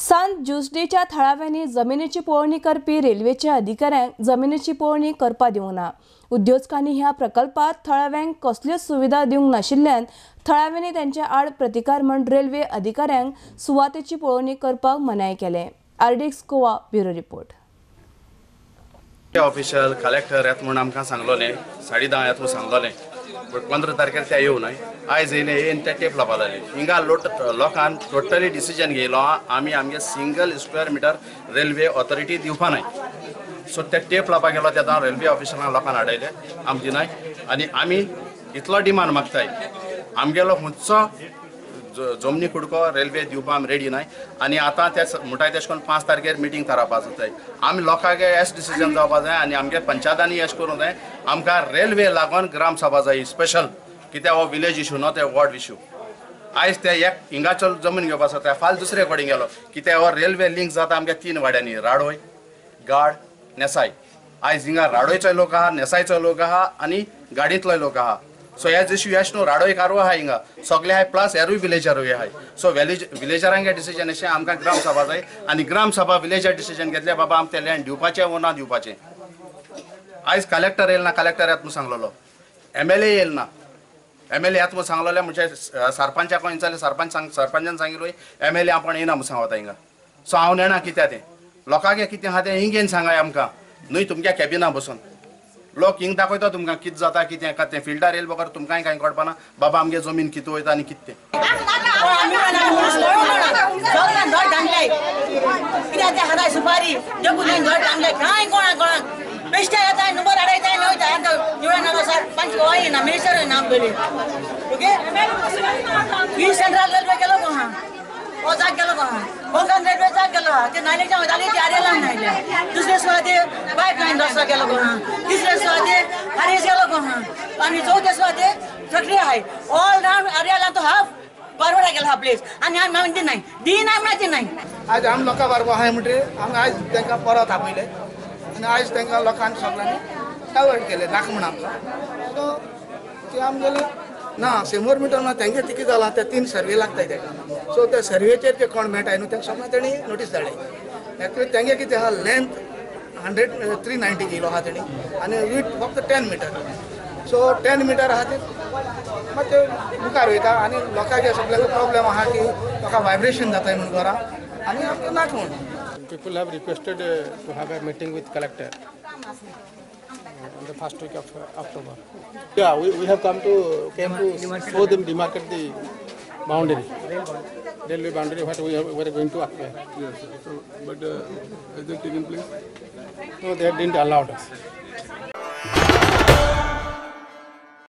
सांत ज्युस्डेच्या थळाव्यांनी जमिनीची पळोवणी करपी रेल्वेच्या अधिकाऱ्यांक जमिनीची पळोवणी करपाक दिवंक ना. उद्योजकांनी ह्या प्रकल्पात थळाव्यांक कसल्योच सुविधा दिवंक नाशिल्ल्यान थळाव्यांनी त्यांच्या आड प्रतिकार म्हण रेल्वे अधिकाऱ्यांक सुवातेची पळोवणी करपाक मनाय केले. RDX Goa bureau report. Official collector येत म्हूण आमकां सांगलोलें, 10:30 येत म्हूण सांगलोलें, बट 15 तारखेर ते येवं न्हय. आयज येयले येवन ते टेप लावपा लागले. हिंगा लोकान टोटली डिसिजन घेयलो आमी आमगे single square metre railway authority दिवपा न्हय. सो ते टेप लावपा गेलो तेन्ना रेल्वे ऑफिशलांक लोकान हाडयले आम दिनाय. आनी आमी इतलो डिमांड मागताय आमगेलो खंयचो जमनी कुडको रेल्वे दिवपा आमी रेडी नाय. आनी आतां ते म्हणटाय तेश करून 5 तारखेर मिटींग थारावपा जाताय. आमी लोकांक एश डिसिजन जावपा जाय आनी आमगे पंचायतांनी एश करूंक जाय. आमकां रेल्वे लागून ग्राम सभा जाय स्पेशल, कित्याक हो विलेज इशू न्हू ते वॉर्ड इशू. आयज ते एक हिंगाचो जमीन घेवपा जाता, फाल्यां दुसरे कडेन गेलो, कित्याक हो रेल्वे लिंक जाता आमगे 3 वाड्यांनी, राडोय, गाड, नेसाय. आयज हिंगा राडोयचो लोक आहा, नेसायचो लोक आहा आनी गाडींतलो लोक आहा. सो हेज इशू एश न्हू, राडोयकारूय आहा हिंगा सगळे आहाय, प्लस हेरूय विलेजरूय आहाय. सो विलेजरांगे डिसिजन अशें आमकां ग्राम सभा जाय आनी ग्राम सभा विलेजर डिसिजन घेतले बाबा आम ते लँड दिवपाचें वो ना दिवपाचें. आयज कलेक्टर येयल ना, कलेक्टर येत म्हूण सांगलेलो, MLA येयल ना, MLA येत म्हूण सांगलेलें. म्हणजे सरपंचाक विचारलें, सरपंचान सांगिल्लो MLA आपूण येना म्हूण सांगता हिंगा. सो हांव नेणा कित्याक तें लोकांक कितें आहा तें हिंग येवन सांगाय आमकां, न्हय तुमच्या कॅबिना बसून. लोक हिंग दाखयता तुमकां कितें जाता कितें का तें फिल्डार येयल बगर तुमकांय कांय कळपाना बाबा आमगे जमीन कितें वयता आनी कितें तें. कोंकण रेल्वे जाग गेलो ते नायलेच्या वयताली ती आर्यलान नायले, दुसरे सुवाते पायप लायन रस्तो गेलो कोहा, तिसरे सुवाते हारीस गेलो कोहा आनी चवथे सुवाते थकली आहाय. ऑल रावंड आर्यलान तो हाफ बारवडा गेलो हा प्लेस आनी आमी मागीर दिनाय दिनाय म्हळ्यार दिनाय. आयज आमी लोकां बारबो आहाय म्हणटकीर आमी आयज तांकां परत आपयले आनी आयज तांकां लोकांक सगळ्यांनी डायवर्ट केलें नाका म्हण आमकां. सो ते आमगेले ना 100 मिटर ना तेंगे तिकेट जालां, ते 3 सर्वे लागताय तेका. सो त्या सर्वेचेर जे कोण मेळटाय न्हू तेका सगळें तेणी नोटीस धाडली. एक्चुअली तेंगे कितें आहा लेंथ 390 किलो आहा तेणी आनी विथ फक्त 10 मिटर. सो 10 मिटर आहा ते मातशें मुखार वयता आनी लोकांक सगळ्यांक प्रॉब्लेम आहा की लोकांक वायब्रेशन जाताय म्हूण घरा आनी आमकां नाका म्हूण. People have requested to have a meeting with collector on the first week of October. Yeah, we have came to show them demarcate the boundary, railway boundary, what we are going to acquire. Yes, so, but is it taken place? No, they didn't allow us.